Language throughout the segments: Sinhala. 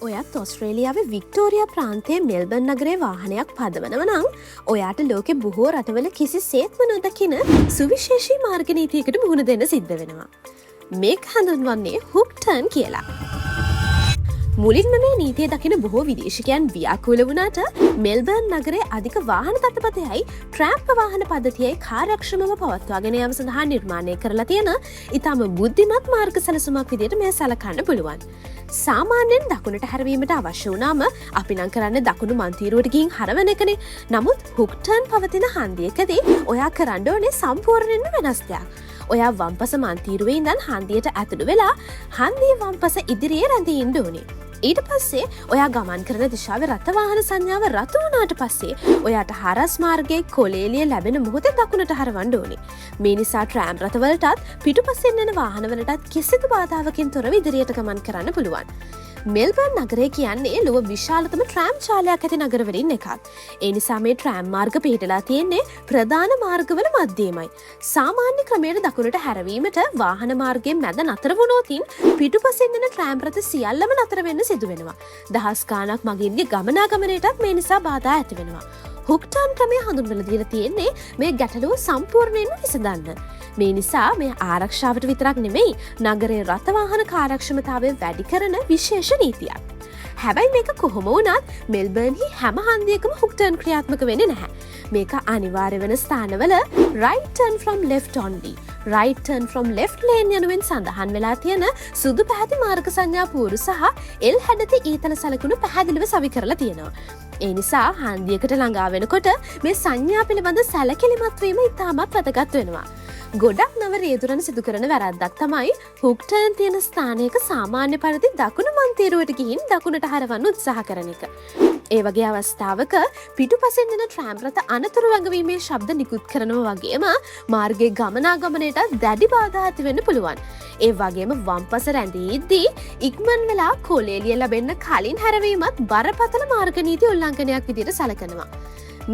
ඔයත් ඔස්ට්‍රේලියාවේ වික්ටෝරියා ප්‍රාන්තයේ මෙල්බන් නගරේ වාහනයක් පදවනව නම්, ඔයාට ලෝකෙ බොහෝ රටවල කිසිසේත්ම නොදකින සුවිශේෂී මාර්ග නීතියකට මුහුණ දෙන්න සිද්ධ වෙනවා. මේක හඳුන්වන්නේ හුක් ටර්න් කියලා. මුලින්ම මේ නීතිය දකින බොහෝ විදේශිකයන් ව්‍යාකූල වුණාට, මෙල්බර්න් නගරේ අධික වාහන තත්පතයයි ට්‍රෑම් ප්‍රවාහන පද්ධතියයි කාර්යක්ෂමව පවත්වාගෙන යාම සඳහා නිර්මාණය කරලා තියෙන ඉතාම බුද්ධිමත් මාර්ග සැලසුමක් විදියට මෙය සලකන්න පුළුවන්. සාමාන්‍යයෙන් දකුණට හැරවීමට අවශ්‍ය වුණාම අපි නම් කරන්නේ දකුණු මංතීරුවට ගිහින් හරවන එකනේ. නමුත් හුක් ටර්න් පවතින හන්දියකදී ඔයා කරන්න ඕනේ සම්පූර්ණයෙන්ම වෙනස් දෙයක්. ඔයා වම්පස මංතීරුවේ ඉඳන් හන්දියට ඇතුළු වෙලා හන්දිය වම්පස ඉදිරියේ රැඳී ඉන්න ඕනේ. ඊට පස්සේ ඔයා ගමන් කරන දිශාවේ රථවාහන සංඥාව රතු වුණාට පස්සේ, ඔයාට හරස් මාර්ගයේ කොළ එළිය ලැබෙන මොහොතේ දකුණට හරවන්න ඕනේ. මේ නිසා ට්‍රෑම් රථවලටත් පිටුපසින් එන වාහනවලටත් කිසිදු බාධාවකින් තොරව ඉදිරියට ගමන් කරන්න පුළුවන්. මෙල්බර්න් නගරය කියන්නේ ලොව විශාලතම ට්‍රෑම් ජාලයක් ඇති නගරවලින් එකක්. ඒ නිසා මේ ට්‍රෑම් මාර්ග පිහිටලා තියෙන්නේ ප්‍රධාන මාර්ගවල මධ්‍යයේමයි. සාමාන්‍ය ක්‍රමයට දකුණට හැරවීමට වාහන මාර්ගයෙන් මැද නතර වුණොතින් පිටුපසින් එන ට්‍රෑම් රථ සියල්ලම නතර වෙන්න සිදු වෙනවා. දහස් ගාණක් මගින්ගේ ගමනාගමනයටත් මේ නිසා බාධා ඇති වෙනවා. හුක් ටර්න් ක්‍රමය හඳුන්වලා දීලා තියෙන්නේ මේ ගැටලුව සම්පූර්ණයෙන්ම විසඳන්න. මේ නිසා මේ ආරක්ෂාවට විතරක් නෙමෙයි, නගරයේ රථවාහන කාර්යක්ෂමතාවය වැඩි කරන විශේෂ නීතියක්. හැබැයි මේක කොහොම වුණත් මෙල්බර්න්හි හැම හන්දියකම හුක් ටර්න් ක්‍රියාත්මක වෙන්නේ නැහැ. මේක අනිවාර්ය වෙන ස්ථානවල "right turn from left only", "right turn from left lane" යනුවෙන් සඳහන් වෙලා තියෙන සුදු පැහැති මාර්ග සංඥා පුවරු සහ එල් හැඩති ඊතල සලකුණු පැහැදිලිව සවි කරලා තියෙනවා. ඒ නිසා හන්දියකට ළඟා වෙනකොට මේ සංඥා පිළිබඳ සැලකිලිමත් වීම ඉතාමත් වැදගත් වෙනවා. ගොඩක් නව රියදුරන් සිදු කරන වැරැද්දක් තමයි හුක් ටර්න් තියෙන ස්ථානයක සාමාන්‍ය පරිදි දකුණු මංතීරුවට ගිහින් දකුණට හරවන්න උත්සාහ කරන එක. ඒ වගේ අවස්ථාවක පිටුපසින් එන ට්‍රෑම් රථ අනතුරු වැඟවීමේ ශබ්ද නිකුත් කරනවා වගේම මාර්ගයේ ගමනාගමනයටත් දැඩි බාධා ඇති වෙන්න පුළුවන්. ඒ වගේම වම්පස රැඳී ඉද්දී ඉක්මන් වෙලා කොළ එළිය ලැබෙන්න කලින් හැරවීමත් බරපතල මාර්ග නීති උල්ලංඝනයක් විදිහට සලකනවා.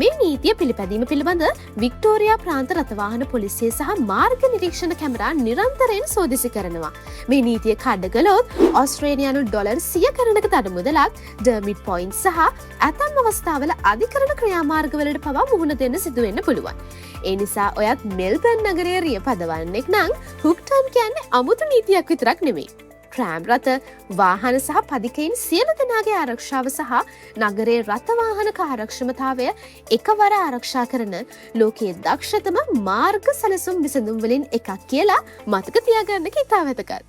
මේ නීතිය පිළිපැදීම පිළිබඳ වික්ටෝරියා ප්‍රාන්ත රථවාහන පොලිසිය සහ මාර්ග නිරීක්ෂණ කැමරා නිරන්තරයෙන් සෝදිසි කරනවා. මේ නීතිය කඩ කළොත් ඔස්ට්‍රේලියානු ඩොලර් 100 ගණනක දඩ මුදලක්, ඩර්මිට් පොයින්ට් සහ ඇතැම් අවස්ථාවල අධිකරණ ක්‍රියාමාර්ගවලට පවා මුහුණ දෙන්න සිදු වෙන්න පුළුවන්. ඒ නිසා ඔයත් මෙල්බර්න් නගරයේ රිය පදවන්නෙක් නම්, හුක් ටර්න් කියන්නේ අමුතු නීතියක් විතරක් නෙමෙයි. ට්‍රෑම් රථ වාහන සහ පදිකයින් සියලු දෙනාගේ ආරක්ෂාව සහ නගරේ රථවාහන කාර්යක්ෂමතාවය එකවර ආරක්ෂා කරන ලෝකයේ දක්ෂතම මාර්ග සැලසුම් විසඳුම් වලින් එකක් කියලා මතක තියාගන්න එක ඉතා වැදගත්.